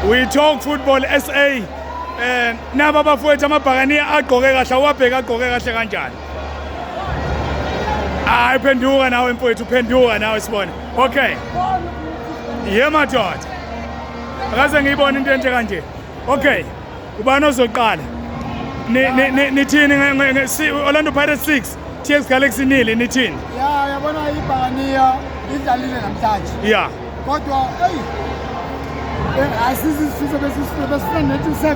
We Talk Football SA. Naba abafowethu amabhakaniya agqoke kahle, awabheke agqoke kahle kanjani. Hayi, phenduka nawe mfowethu, phenduka nawe sibone. Okay. Ye madoda. Akaze ngiyibone into enhle kanje. Okay. Ubani ozoqala? Nithini Orlando Pirates 6, TS Galaxy nil, nithini? Ya, yabona, ibhakaniya idlalile namhlanje. Kodwa eyi, asisifiso besifuna nethi u-7.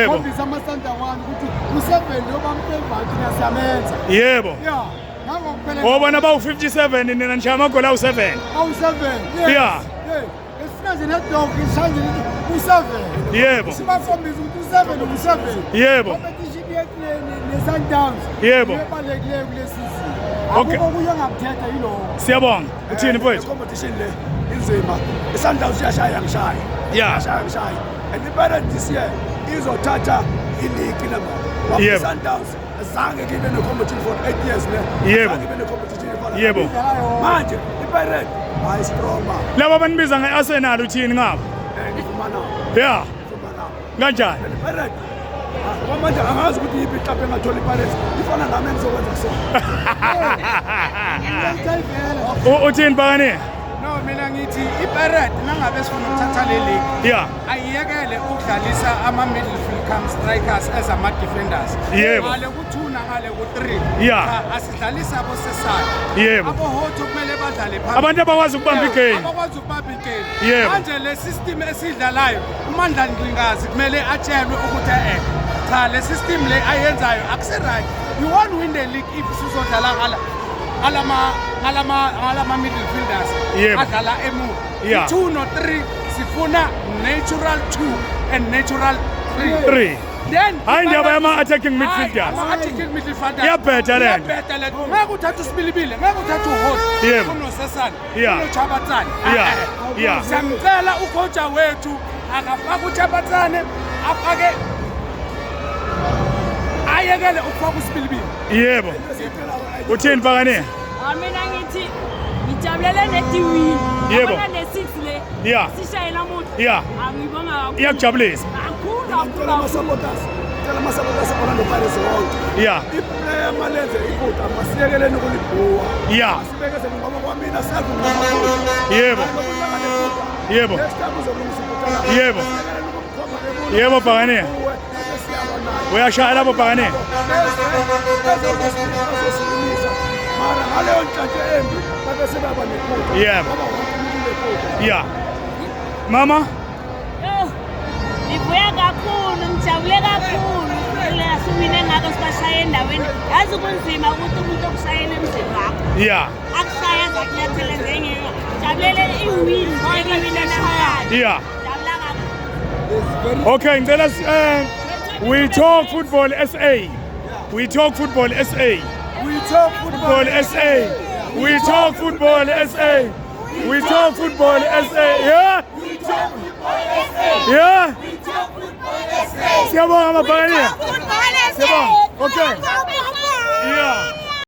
Khombisa amaSandawana ukuthi u-7 lo bamfeva, thina siyamenza. Ya, ngakho kuphela. Obona bawu-57, nina nishaya amagoli awu-7. Awu-7. Yes. Esifuna nje nedog ishaye nje u-7. Sibakhombisa ukuthi u-7 u-7. Competition yethu ne-Sundowns ebalulekileyo kule season. Akukho okunye engakuthetha, yiloko. Siyabonga. Uthini mfowethu? Competition le inzima. I-Sundowns iyashaya, ngishaya. Iyashaya, ngishaya. And i-Pirates this year izothatha iligi namba. I-Sundowns zange kibe ne-competition for 8 years ne. Zange ibe ne-competition efana manje. I-Pirates hayi, strong. Laba abanibiza nge-Arsenal, uthini ngabo? Ngivuma nabo. Ngivuma nabo. Kanjani? And i-Pirates, ah, manje angazi ukuthi yiphi iklabhu engathola i-Pirates ifana nami engizokwenza kusona. Uthini Bhakaniya? No, mina ngithi iPirate nangabe sifuna ukuthatha le league, ayiyekele ukudlalisa ama-midfield come strikers as ama-defenders. Ngale ku-2 nangale ku-3. Cha, asidlalise abosesane. AboHotto kumele badlale phambili. Abantu abakwazi ukubamba igame. Abakwazi ukubamba igame. Manje le system esiyidlalayo, uMandla Ncikazi kumele atshelwe ukuthi cha, le system le ayenzayo akusi-right. You won't win the league if sizodlala ngalama middle fielders adlala emuva. I-2 no-3, sifuna natural 2 and natural 3. 3. Then Hayi, indaba yama-attacking midfielders. Ama-attacking midfielders. Iyabheda le nto. Iyabheda le nto. Ngeke uthathe uSibilibili, ngeke uthathe uHotto, unosesane, unoChabatsane. Siyamcela ucoach wethu akafake uChabatsane, afake, ayekele ukufaka uSibilibili. Yebo. Uthini Bhakaniya? Ah, mina ngithi ngijabulele nediwini. Yabona le six le sishaye namuhla. Angibonga kakhulu. Iyakujabulisa. Kakhulu, Ngicela kakhulu, kakhulu. ama-supporters, ngicela ama-supporters e-Orlando Pirates wonke. Iplayer malenze iphutha, masiyekeleni ukulibhuwa. Asibekezele ngoba kwamina self ngamaphutha. Next time uzolungisa iphutha lakho. Asiyekeleni ukumkhomba ngemulo. Yebo, Bhakaniya. Uwe, bese siyalwa naye. Uyashaya lapho Bhakaniya. Bezozosilimisa, mara ngaleyo nhlanhla embi babe sebaba nephutha. Ngoba wonke umuntu unephutha. Mama. Yo, ngivuya kakhulu, ngijabule kakhulu. Siwine ngako, sibashaye endaweni. Yazi kunzima ukuthi umuntu okushayela emzini wakho akushaya azakunyathele njenge. Jabulele iwin engiwine namhlanje. Jabula kakhulu. Okay, ngicela We Talk Football SA. We Talk Football SA. We Talk Football SA. We Talk Football SA. We Talk Football SA. Yeah. Yeah. Siyabonga mabhakaniya.